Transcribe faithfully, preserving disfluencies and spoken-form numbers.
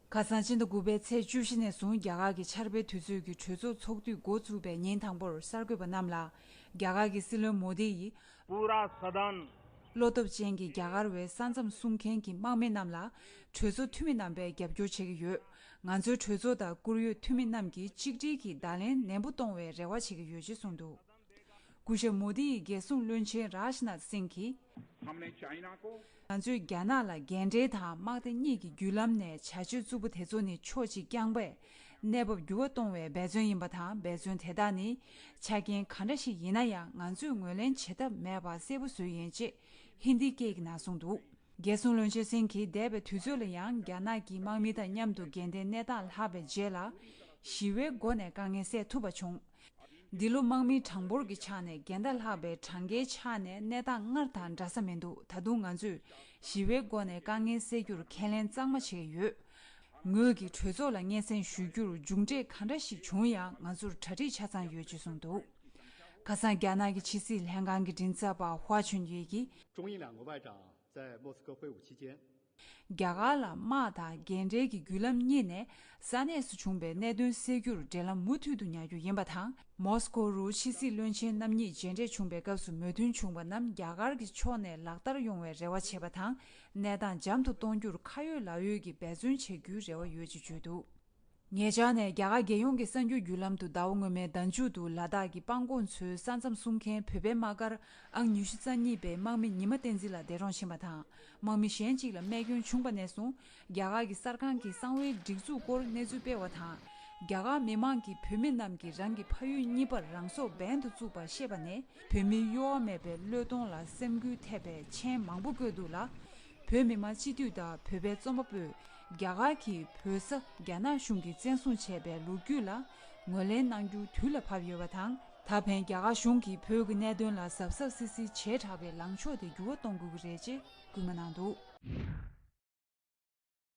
ཁ་སང་སྤྱི་ཟླ་དགུ་པའི་ཚེས་བཅུ་བཞི་ནས་བཟུང་རྒྱ་གར་གྱི་ཆར་པའི་དུས་ཚོད་ཀྱི་གྲོས་ཚོགས་ཚོགས་དུས་འགོ་ཚུགས་པའི་ཉིན་དང་པོར་གསར་འགོད་པ་རྣམས་ལ། རྒྱ་གར་གྱི་སྲིད་བློན་མོ་དི་ཡིས། पूरा सदन བློ་སྟོབས་ཅན་གྱི་རྒྱ་གར་བའི་ས་མཚམས་སྲུང་མཁན་གྱི་དམག་མི་རྣམས་ལ་གྲོས་ཚོགས་འཐུས་མི་རྣམ་པས་རྒྱབ་སྐྱོར་བྱེད་ཀྱི་ཡོད། ང་ཚོའི་གྲོས་ཚོགས་དང་བཀུར་འོས་འཐུས་མི་རྣམས་ཀྱིས་གཅིག་སྒྲིལ་གྱིས་བརྡ་ལན་ནན་པོ་གཏོང་བའི་རེ་བ་བྱེད་ཀྱི་ཡོད་ཅེས་གསུངས་འདུག་སྐུ་ཞབས་མོ་དི་ཡི་རྒྱལ་སྲུང་བློན་ཆེན་རཱཇ་ནཱཐ་སིང་གིས། ང་ཚོས་རྒྱ་ནག་ལ་རྒན་གྲས་དང་དམག་སྡེ་གཉིས་ཀྱི་བརྒྱུད་ལམ་ནས་བྱ་སྤྱོད་རྩུབ་པོ་དེ་ཚོ་ནི་ཕྱོགས་གཅིག་རྐྱང་པས་གནས་བབ་འགྱུར་བ་གཏོང་བའི་འབད་བརྩོན་ཡིན་པ་དང་། འབད་བརྩོན་དེ་དག་ནི་ཆ་རྐྱེན་ག་འདྲ་ཞིག་ཡིན་ན་ཡང་ང་ཚོས་ངོས་ལེན་བྱེད་ཐབས་མེད་པ་གསལ་པོ་བཟོས་ཡིན་ཅེས་ཧིན་དིའི་སྐད་ཀྱི་ནང་གསུངས་འདུག་རྒྱལ་སྲུང་བློན་ཆེན་སིང་གིས་འདས་པའི་དུས་ཚོད་ལ་ཡང་རྒྱ་ནག་གི་དམག་མི་དང་མཉམ་དུ་རྒྱལ་ལྡན་གནས་སྟངས་ལྷག་པའི་རྗེས་ལ་ཞི་བའི་སྒོ་ནས་དཀའ་ངལ་སེལ་ཐུབ་པ་བྱུང་། འདི་ལོ་དམག་མིའི་གྲངས་འབོར་གྱི་ཆ་ནས་འགལ་ཟླ་ལྷག་པའི་གྲངས་ཀའི་ཆ་ནས་གནས་སྟངས་སྔར་དང་འདྲ་ས་མི་འདུག་ད་དུང་ང་ཚོས་ཞི་བའི་སྒོ་ནས་དཀའ་ངལ་སེལ་རྒྱུར་ཁས་ལེན་གཙང་མ་བྱེད་ཀྱི་ཡོད། ངོས་ཀྱིས་གྲོས་ཚོགས་ལ་སྙན་སེང་ཞུ་རྒྱུར་མཇུག་འབྲས་གང་འདྲ་ཞིག་བྱུང་ཡང་ང་ཚོར་གྲ་སྒྲིག་ཆ་ཚང་ཡོད་ཅེས་གསུངས་འདུག་ཁ་སང་རྒྱ་ནག་གི་ཕྱི་སྲིད་ལྷན་ཁང་གི་མགྲིན་ཚབ་པ་ཧྭ་ཆོན་ཡེ་གིས། 中印两国外长在莫斯科会晤期间， རྒྱ་གར་ལ་དམག་དང་རྒན་གྲས་ཀྱི་བརྒྱུད་ལམ་གཉིས་ནས་ས་གནས་སུ་བྱུང་བའི་གནད་དོན་སེལ་རྒྱུར་འབྲེལ་ལམ་མུ་མཐུད་དུ་ཉར་རྒྱུ་ཡིན་པ་དང་། མོ་སི་ཀོ་རུ་ཕྱི་སྲིད་བློན་ཆེན་རྣམ་གཉིས་མཇལ་འཕྲད་བྱུང་བའི་སྐབས་སུ་མོས་མཐུན་བྱུང་བ་རྣམས་རྒྱ་གར་གྱི་ཕྱོགས་ནས་ལག་བསྟར་ཡོང་བའི་རེ་བ་བྱེད་པ་དང་། གནས་སྟངས་འཇམ་དུ་གཏོང་རྒྱུར་ཁ་ཡོད་ལག་ཡོད་ཀྱིས་འབད་བརྩོན་བྱེད་རྒྱུའི་རེ་བ་ཡོད་ཅེས་བརྗོད་འདུག་ཉེ་ཆར་ནས་རྒྱ་གར་རྒྱལ་ཡོངས་ཀྱི་གསར་འགྱུར་བརྒྱུད་ལམ་དུ་ཟླ་བ་སྔོན་མའི་ཟླ་མཇུག་ཏུ་ལ་དྭགས་ཀྱི་སྤང་གོང་མཚོའི་ས་མཚམས་སྲུང་མཁན་བོད་པའི་དམག་སྒར་ཨང་ཉི་ཤུ་རྩ་གཉིས་པའི་དམག་མི་ཉི་མ་བསྟན་འཛིན་ལགས་འདས་གྲོངས་ཕྱིན་པ་དང་། དམག་མི་གཞན་གཅིག་ལ་རྨས་སྐྱོན་བྱུང་བ་ནས་བཟུང་རྒྱ་གར་གྱི་གསར་ཁང་གིས་གསང་བའི་སྒྲིག་འཛུགས་སྐོར་གནས་ཚུལ་སྤེལ་བ་དང་། རྒྱ་གར་མི་མང་གིས་བོད་མི་རྣམས་ཀྱིས་རང་གི་ཕ་ཡུལ་གཉིས་པར་རང་སྲོག་འབེན་དུ་བཙུགས་པ་ཤེས་པ་ནས་བོད་མིའི་གཡོ་བ་མེད་པའི་བློས་གཏོང་ལ་སེམས་འགུལ་ཐེབས་པའི་མཆན་མང་པོ་བཀོད་འདུག་ལ། བོད་མི་མང་སྤྱི་འཐུས་དང་བོད་པའི་རྩོམ་པ་པོས་རྒྱ་གར་གྱིས་བོད་ས་རྒྱ་ནག་གཞུང་གིས་བཙན་བཟུང་བྱས་པའི་ལོ་རྒྱུས་ལ་ངོས་ལེན་གནང་རྒྱུ་དུས་ལ་བབ་ཡོད་པ་དང་། ད་ཕན་རྒྱ་གར་གཞུང་གིས་བོད་ཀྱི་གནད་དོན་ལ་གཟབ་གཟབ་སིལ་སིལ་བྱས་དྲགས་པའི་ལངས་ཕྱོགས་དེ་འགྱུར་བ་གཏོང་དགོས་ཀྱི་རེད་ཅེས་སྐུལ་མ་གནང་འདུག